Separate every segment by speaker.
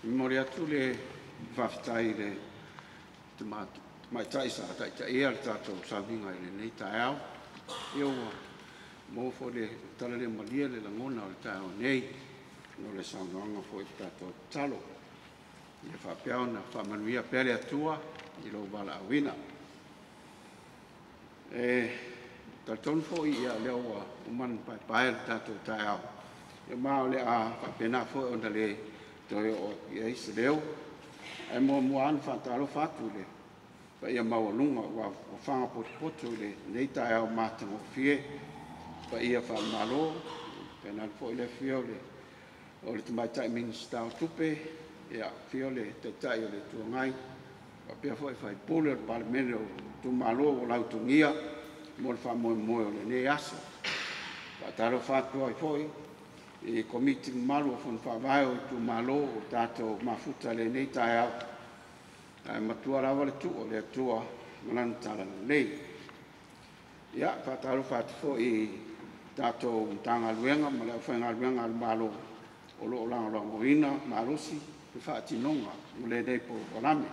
Speaker 1: Momoli atu le faafetai i le tamaitai sa taitaia le tatou sauniga i lenei taeao. Ia ua maua foi le tala le malie le lagona o le taeao nei o le saunoaga foi i le tatou tatalo. Ia faapea ona faamanuia pea le Atua i lou valaauina. E talitonu foi ia lea ua uma ona paepae le tatou taeao, ia ma o le a faapena foi ona le toe oo atu i ai se leo. Ae muamua lava ona faatalofa atu i le paia maualuga ua aofaga potopoto i lenei taeao matagofie, paia faale-Malo, tainane foi le afio o le Tamaitai Minisita o Tupe, afio le Taitai o le Itu Agai, faapea foi sui usufono o le Palemene o itumalo ua lautogia mo le faamoemoe o lenei aso. E faatalofa atu ai foi i Komiti mamalu o Fono Faavae o itumalo ua tatou mafuta i lenei taeao, ae matua lava le tuu a le Atua ma Lana talalelei. Ia, e faatalofa atu foi i tatou Matagaluega ma le aufaigaluega a le Malo o lo o lagolagoina malosi le faatinoga o lenei polokalame.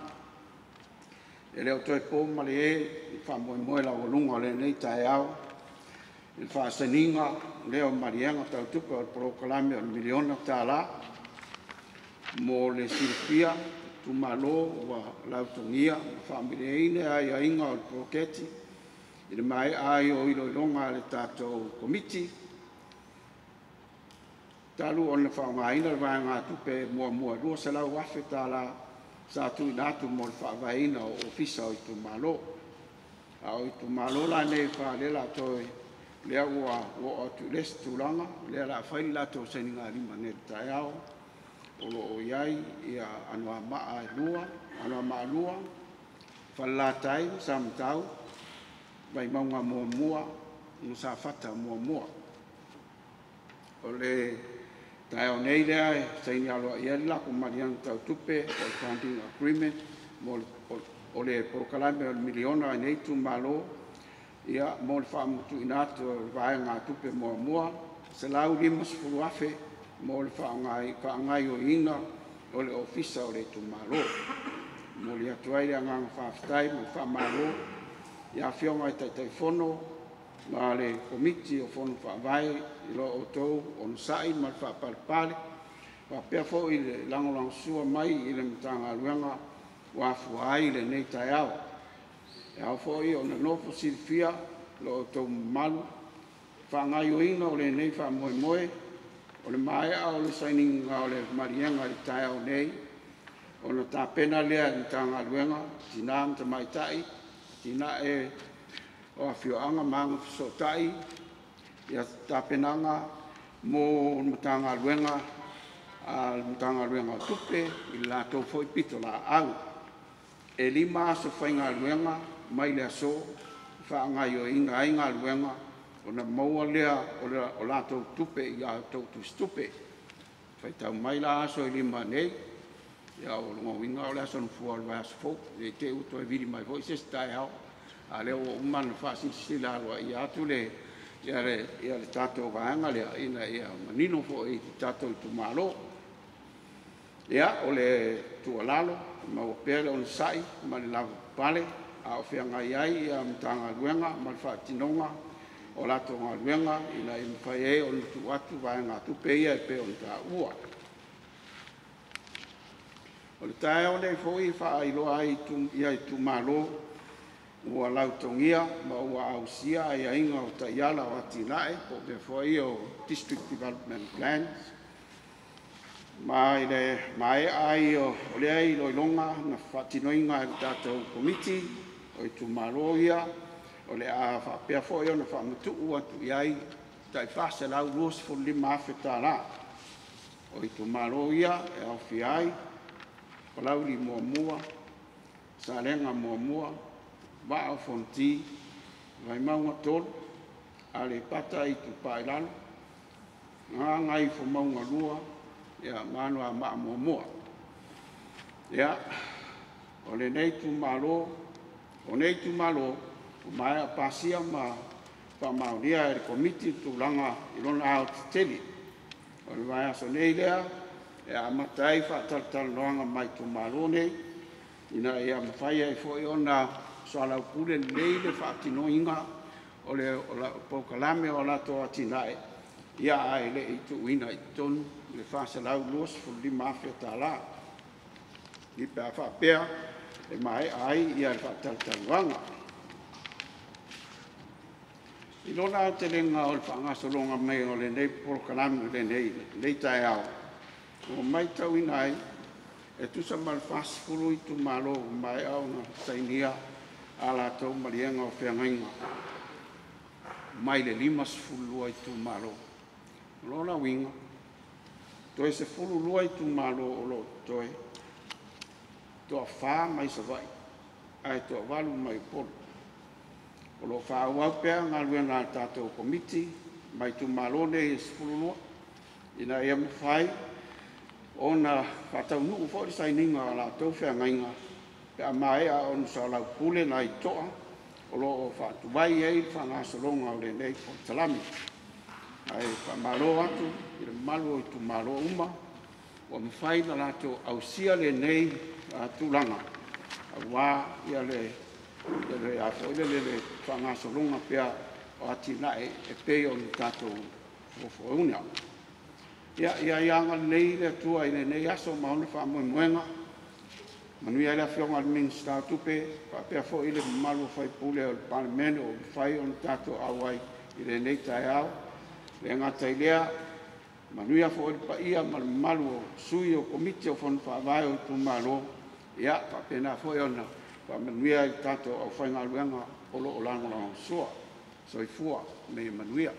Speaker 1: E le o toe po malie i le faamoemoe laualuga o lenei taeao i le faasainiga lea o Maliega Tau Tupe o le Polokalame o le $1 miliona. Mo le silafia, itumalo ua lautogia ma faamalieina aiaiga o le poloketi i le maea ai o iloiloga a le tatou Komiti talu ona faaaogaina le vaegatupe muamua e $200,000 sa tuuina atu mo le faavaeina o Ofisa o Itumalo. A o itumalo la nei e fa o lea o le a toe, lea ua oo atu i le isi tulaga, lea o le a fai le latou sainigalima nei i le taeao. O lo o i ai Anoamaa 2, Falelatai ma Samatau, Vaimauga 1 ma Safata 1. O le taeao nei lea e saini aloaia ai le latou maliega tau tupe po o le funding agreement mo le polokalame o le $1 miliona a lenei itumalo mo le faamatuuina atu o le vaegatupe muamua $150,000 mo le faagaoioiga o le Ofisa o le Itumalo. E momoli atu ai le agaga faafetai ma le faamalo i Afioga i Taitaifono ma le Komiti o Fono Faavae i lo outou onosai ma le faapalepale, faapea foi le lagolagosua mai i le Matagaluega ua afua ai lenei taeao. E ao foi ona nofo silafia e lo outou mamalu le faagaoioiga o lenei faamoemoe. O le maea o le sainiga o le maliega i le taeao nei, ona tapena lea e le Matagaluega o Tina ma Tamaitai, Atinae o Afioaga ma Agafesootai ia tapenaga mo le Matagaluega a le Matagaluega o Tupe i le latou foi pitolaau. E 5 aso faigaluega mai le aso e faagaoioiga ai galuega ona maua lea o latou tupe i a outou tusitupe. Faitau mai la aso e 5 nei, ia o lona uiga o le aso Gafua o le vaiaso fou, ne i te i ua toe vili mai foi se isi taeao, a o lea ua uma ona faasilasila aloaia atu le tatou vaega lea ina ia manino foi i tatou itumalo. Ia, o le tuualalo, maua pea le onosai ma le lavapapale a o feagai ai Matagaluega ma le faatinoga o latou galuega ina ia mafai ai ona tuu atu vaegatupe ia e pei ona taua. O le taeao nei foi e faailoa ai i itumalo ua lautogia ma ua ausia aiaiga o Taiala o Atinae po o mea foi ia o District Development Plans. Ma i le maea ai o lea iloiloga na faatinoina e le tatou Komiti o itumalo ia, o le a faapea foi ona faamatuu atu i ai tai $425,000. O itumalo ia e aofia ai Palauli 1, Salega 1, Vaa o Fonoti, Vaimauga 3, Aleipata Itupa i Lalo, Gagaifomauga 2, ma Anoamaa 1. Ia, o lenei itumalo, o nei itumalo ua maea pasia ma faamaonia e le Komiti le tulaga i lona aoaotetele. O le vaiaso nei lea e amata ai faatalatalanoaga ma itumalo nei ina ia mafai ai foi ona soalaupule lelei le faatinoina o le polokalame o latou atinae, ae le i tuuina i totonu le $425,000 pe a faapea e maea ai le faatalatalanoaga. I lona aotelega o le faagasologa mai o lenei polokalame i lenei taeao, ua matauina ai e tusa ma le 40 itumalo ua maea ona sainia a latou maliega o feagaiga mai le 52 itumalo. O lona uiga, toe 12 itumalo o lo o totoe, e toafa mai Savaii ae toavalu mai Upolu. O lo o faaauau pea galuega a le tatou Komiti ma itumalo nei e 12 ina ia mafai ona faataunuu foi le sainiga o a latou feagaiga pe a maea ona soalaupule nai toa o lo o faatuai ai le faagasologa o lenei polokalame. Ae faamalo atu i le mamalu o itumalo uma ua mafai ona latou ausia lenei tulaga aua le faagasologa pea o atinae e pei ona tatou fuafuaina. Ia agalelei le Atua i lenei aso ma ona faamoemoega, manuia ai le Afioga i le Minisita o Tupe faapea foi le mamalu o sui usufono o le Palemene ua mafai ona tatou auai i lenei taeao. E le gata i lea, manuia foi le paia ma le mamalu o Sui o Komiti o Fono Faavae o itumalo, faapena foi ona faamanuia i le tatou aufaigaluega o lo o lagolagosua. Soifua ma ia manuia.